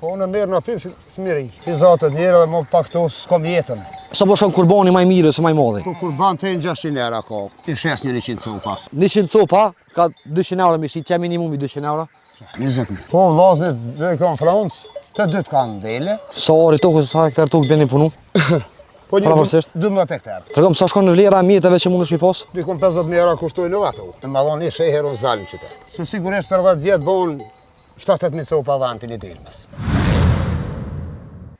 Po unë merrna pi fëmijëri. Pi zatet njëherë dhe më pak këtu s'kom jetën. Sa po shkon kurbani ma i mirë ose ma i madhi? Po kurban te në 600 euro ka, i shes një 100 copa. 100 copa, ka 200 euro me shit, që minimumi 200 euro? 20.000. Po vllaznit dy i kam Francë, të dytë kanë dele. Sa ari tokë, sa hektar tokë bjen me punu? Po një Përafërsisht? 12 hektar. Tregom sa shkon në vlera e mjeteve që mundesh mi pas? Dikun 50.000 euro kushtojnë edhe ato. Në më dhonë një sheher unë s'dalë në qytet. Se sigurisht për 10 vjetë bon 7-8.000 copa dhanë për një delmes.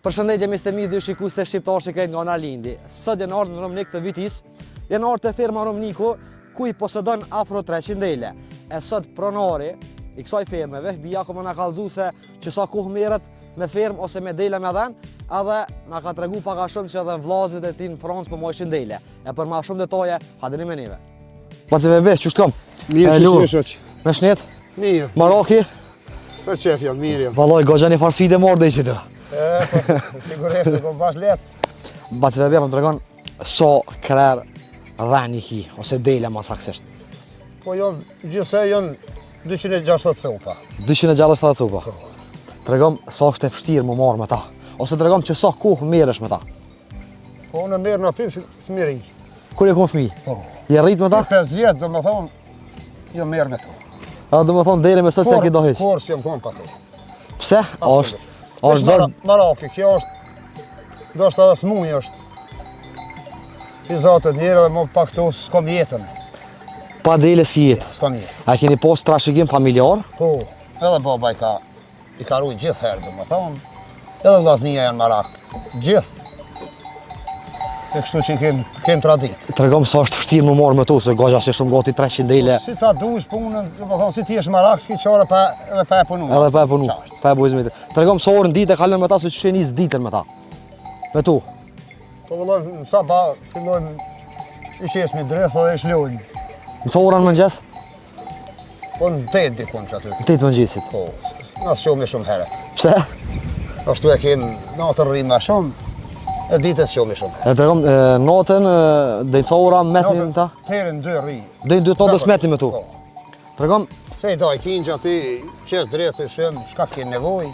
Përshëndetje miqtë e mi dhe shikues të shqiptar që krejt nga ana lindi. Sot janë ardhur në Romnik të Vitisë, janë ardhur te ferma Romniku, ku i posedon afro 300 dele. E sot pronari i kësaj ferme, Vehbija, ka me na kallzu se që sa kohë merret me fermë ose me dele me dhen, edhe na ka tregu pak a shumë që edhe vllazët e tij në Francë po majshin dele. E për ma shumë detaje, hajdeni me neve. Baci Vehbi, qysh të kam? Mirë, Elu. që shoq. Me shnet? Mirë, Maraki? për qef jam, mirë jam. Vallaj, goxha një farë sfide marrë dhe që të. E, po, sigurisht, po bash letë. Baci Vehbi, po më tregon sa krerë dhen i ki, ose dele ma saksisht. Po jo, gjithsej janë 260 copa. 260 copa. Tregom sa është e vështirë më marrë me ta. Ose tregom që sa kohë merresh me ta. Po unë merrna pi fëmijëri. Kur je kon fëmijë? Po. Je rrit me ta? 5 vjet, do më thonë, jo merr me to. Edhe do më thonë deri me sot s'e ki do hiç. Kur s'jam kon pa to. Pse? A është a është zor Maraki, kjo është, ndoshta edhe smuj është. Pi zatet njëherë dhe më pak këtu s'kom jetën. pa dele s'ki jetë. S'kom jetë. A keni pas trashëgim familjar? Po, edhe baba i ka, i ka rujt gjithë herë, do më thonë. Edhe vllaznia janë marak, gjithë. E kështu që kem, kem traditë. Tregom sa është vështirë më marrë me to, se goxha si shumë gati 300 dele Si ta dush punën, do më thonë, si ti jesh marak, s'ki qare pa, edhe pa e punu. edhe pa e punu, Qartë. pa e bu hizmetin. Tregom sa orë në ditë e kalon me ta, se qysh e nis ditën me ta. Me tu. Po vëllai, në sabah fillojmë i qesmi drith dhe i shlojmë. Në sa ora në mëngjes? Po në 8 dikun që aty. Në 8 mëngjesit. Po, na s'qohemi shumë herët. Pse? Ashtu e kem natën rri ma shumë, e ditën s'qohemi shumë herët. E tregom e, natën e, deri në sa ora metni në ta? Deri në 2 rri. Deri në 2 të natës metni me tu. Po. Tregom, Se i daj kingjat aty, qes drith i shem, shka ke nevojë.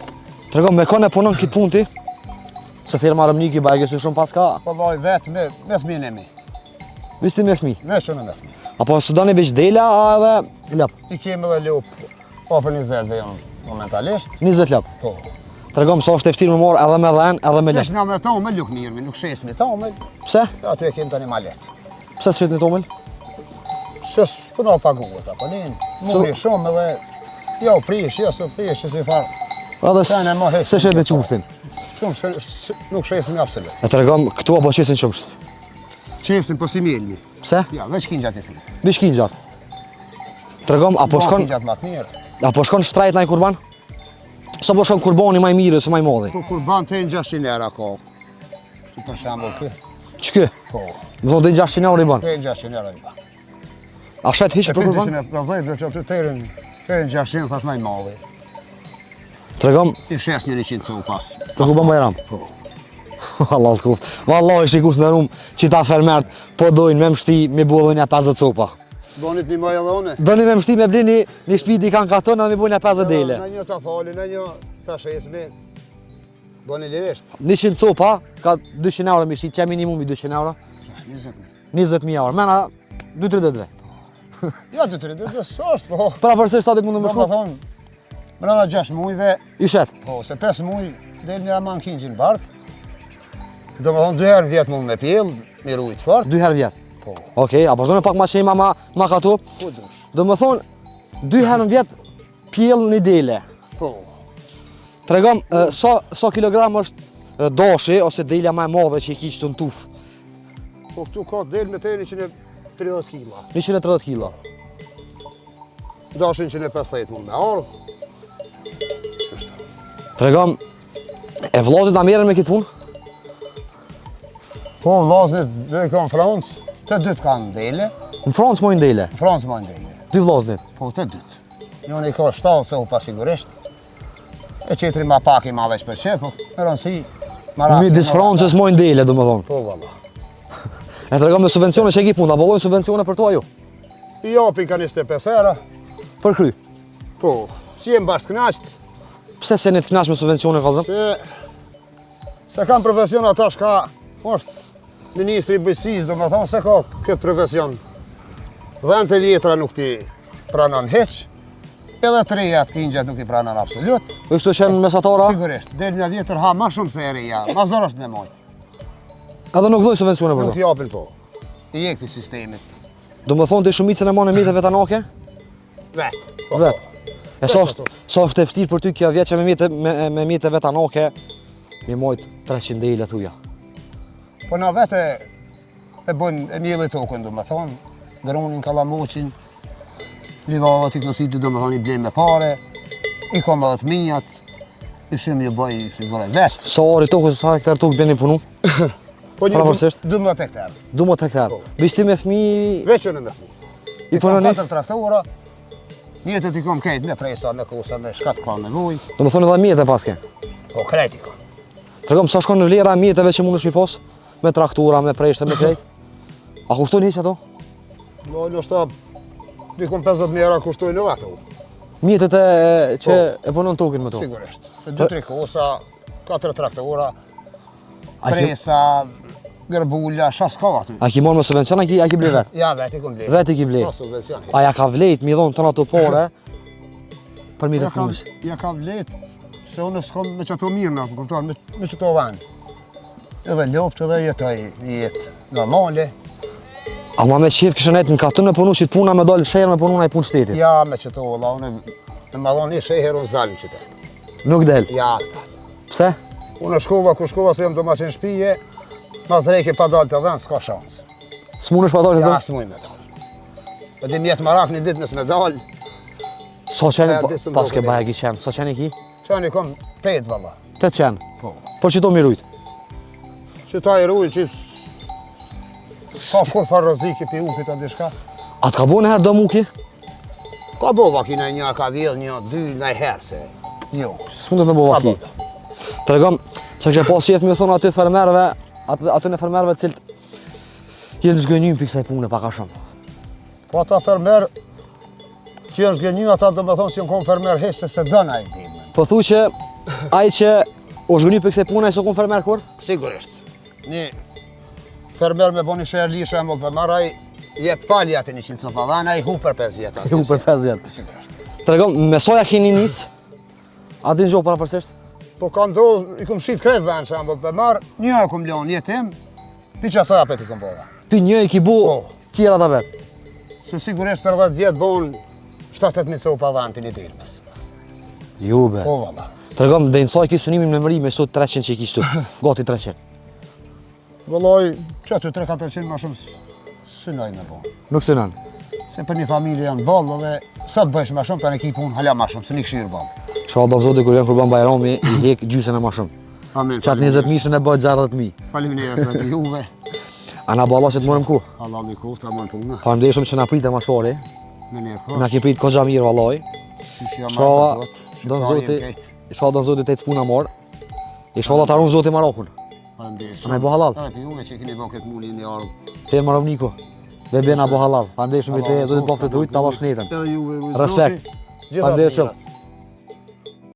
tregom me kon e punon këtë punë ti? Se firma Romniki bajge si shumë paska. Po vllai vetë me, me fëmijën e mi. Veç ti me fëmijë. Me qënë me fëmijë. Apo së doni veç dela a edhe lop? I kemi edhe lop, afër 20 dhe janë momentalisht. 20 lop. Po. Tregom sa është e vështirë me marr edhe me dhen, edhe me lop. Veç na me tomël nuk mirremi, nuk shesmi tomël, Pse? aty e kemi tani ma lehtë. Pse s'shetni tomël? Se s'po na paguhet apo ne. Mundi shumë edhe jo prish, jo s'u prish, si far. Edhe Tane ma heq. se shetni qumshtin. Shumë se, se nuk shesim absolut. E tregom këtu apo qesin qumsht. Qesim po si mjelmi. Pse? Ja, veç kingjat e thithë. Veç kingjat. Tregom apo shkon Kingjat ma të mirë. apo shkon shtrajt naj kurban? Sa po shkon kurbani ma i mirë ose ma i madhi? Po kurban te në 600 euro ka. Si për shembull ky. Ç'ky? Po, Më thonë deri 600 euro i bën. te në 600 euro i bën. A shet hiç E për kurban? 250 dhe që aty deri në deri në 600 thash ma i madhi. Tregom I shes një 100 copas. për kurban Bajram. Po. Allah të kuft. Vallahi shikues të nderum që ta fermert po dojnë me mshti me bu edhe një 50 copa. Bonit një maj edhe une. Doni me mshti me blini një shtëpi dikan katon edhe me bu një 50 dele. Në një ta fali, në një ta shesmi. Boni lirisht. 100 copa ka 200 euro me shit, që minimumi 200 euro. 20.000. 20.000 euro. Mena 2-3 ditëve. Jo, 2-3 ditë, s'është, po. Përafërsisht sa ditë mundë Do më më shku? thonë, mrena 6 mujve, I shet. po, se 5 muj, del një aman kingjin bark. Do më thonë, dy herë në vjetë mund me pjell, me rujt fort. Dy herë vjet. Po, Okej, apo shdo pak ma qema ma, ma katu. ku dush. Do më thonë, dy herë në vjet pjell një dele. Po, Tregom, e, sa, sa kilogram është e, dashi ose delja ma e madhe që i ki qëtu në tuf? po këtu ka del me të 130 kila. 130 kilo. Dashin 150 mund me ardhë. Qështu. Tregom, e vllazit a merren me këtë punë? Po, vllaznit dy i kanë Francë, të dytë kanë dele, Në Francë mojnë dele, në Francë mojnë dele. dy vllaznit. Po, të dytë. Njëri i ka 70 se u pa sigurisht. E qetri ma pak i ma veç për që, po, me rëndësi, marak. Midis Francës mojnë dele, do më thonë. Po, valla. E tregom me subvencione që e ki punë, a bollojnë subvencione për to ajo? I japin ka 25 euro, Për kry. po, si jem bashkë knaqt. Pse s'jeni të kënaqur me subvencione kallzom? Se se kam profesion ata shka është ministri i bujqësisë, do me thonë se ka këtë profesion. Dhentë e vjetra nuk t'i pranon hiç, edhe të reja të kingjat nuk i pranon absolut. Kështu që në mesatara? Sigurisht, delmja vjetër ha ma shumë se e reja, ma zor është me majtë. Edhe nuk dhojnë subvencione për to? Nuk japin po, i jekë të sistemit. Do me thonë të shumicën e manë mjete vetanake? Vet. Po, Vet. Po. E sa është, sa është e vështirë për ty kjo vjet që me mjete, me, me mjete vetanake, me majt 300 dele thuja. Po na vetë e bëjmë e mjelli tokën, do me thonë, grunin, kallamoqin, livavat i kositit, do me thonë, i blejmë me pare, i kom edhe të mijat, i shumë i bëj, i siguroj vetë. Sa ari tokës, sa hektar tokë bjen me punu? Po një 12 hektar. 12 hektar. Po. Veç ti me fmi... Veç unë me fmi. I punoni? Katër traktora, mjetet i kom krejt me presa, me kosa, me shka të kam nevojë. Do me thonë edhe mjete paske? Po, krejt i kom. Tregom, sa shkon në vlera mjeteve që mundesh mi pos? Me traktora, me preshte, me krejt? A kushtojnë hiç ato? No, ndoshta, dikun 50.000 euro kushtojnë edhe ato. Mjetet e, që po, e punon tokën me to? Sigurisht. Se dy, tri kosa, katër traktora, Presa, gërbula, sha s'ka aty. A ki marrë me subvencion, a ki, a ki ble vetë? Ja, vetë i kom ble. Vetë i ki ble. Pa subvencion. A ja ka vlejt, mi dhonë tëna ato pare, për mjetet punës? Ja ka vlejt, se unë s'kom me qato mirë, me, kupton, me, me qato dhenë. Edhe loptë edhe jetoj një jetë normale. Ama me qef kishe nejtë në katun me punu qit puna me dalë sheher me punu naj punë shtetit? Ja, me qato, valla, unë me ma dhonë një sheher unë s'dal në qytet. Nuk del? Ja, s'dal. Pse? Unë shkova, ku shkova se jam domaçin shpije, mas dreke pa dalë te dhentë, s'ka shans. S'munesh pa dalë te dhentë? Ja, s'muj me dalë. E di mjetë marak një ditë nësë me dalë. Sa qenë, pas ke baja ki qenë, sa qenë i ki? Qenë i kom tetë, valla. Tetë qenë? Po. Po qito m'i rujtë? Qita i rujtë, që s'ka kurrfarë rreziki pi ukit a diçka. A të ka bo njëherë dëm uki? Ka bo vaki në një, ka vjell një, dy, në herë se, jo. S'mundet me bo vaki. Tregom, që kishe pas qef me thonë aty fermerëve, aty, aty në fermerëve të cilët janë zhgënjy prej kësaj pune pak a shumë. Po ata fermer që janë zhgënjy, ata do me thonë s'janë konë fermer hiç se s'e don ai dimën. Po thu që ai që u zhgënjy prej kësaj pune, ai s'u konë fermer kurrë? Sigurisht. Një fermer me bo një sheherli shembull për marrë, ai jep palja të 100 copa dhan, ai hu për 5 vjet. Hu për 5 vjet. Sigurisht. Tregom, me sa ja keni nis? A din gjo përafërsisht? Po ka ndodhë, i kom shit krejt dhen shembull për marrë, një e kom lonë jetim, pi qasaj apet i kom bo dhen. Pi një i ki bo, po. tjera ta vetë? Se sigurisht për 10 vjet bon 7-8 copa dhen pi një delmës. Ju be. Po valla. Tregom, dhe në sa e ki synimin me mrri me sot 300 që i ki shtu. Gati 300. Vëllai, që aty 3-400 ma shumë synoj me bo. Nuk synon? Se për një familje janë boll dhe sa të bëjsh ma shumë, tani ki punë hala ma shumë, se një këshirë boll. Inshallah don Zoti kur vjen Kurban Bajrami, i hek gjysën e ma shumë. Amin. Qatë 20 mijëshën e bëhet 60 mijë. Faleminderit edhe juve. A na balla që të morëm ku? Hallall i koftë, aman puna. Faleminderit shumë që na prite mas pari. Me ne khosh. Na ke prit koxha mirë vallai. Qysh jam Inshallah, don Zoti, inshallah don Zoti të ecë puna mor. Inshallah ta run Zoti marakun. Faleminderit shumë. Na bo hallall. Edhe për juve që keni bërë këtë mundin e ardhur. Ferma Romniku. Bebe na bo hallall. Faleminderit shumë të Zoti paftë të rujt, ta dhash shnetën. Edhe juve. Respekt. Faleminderit shumë.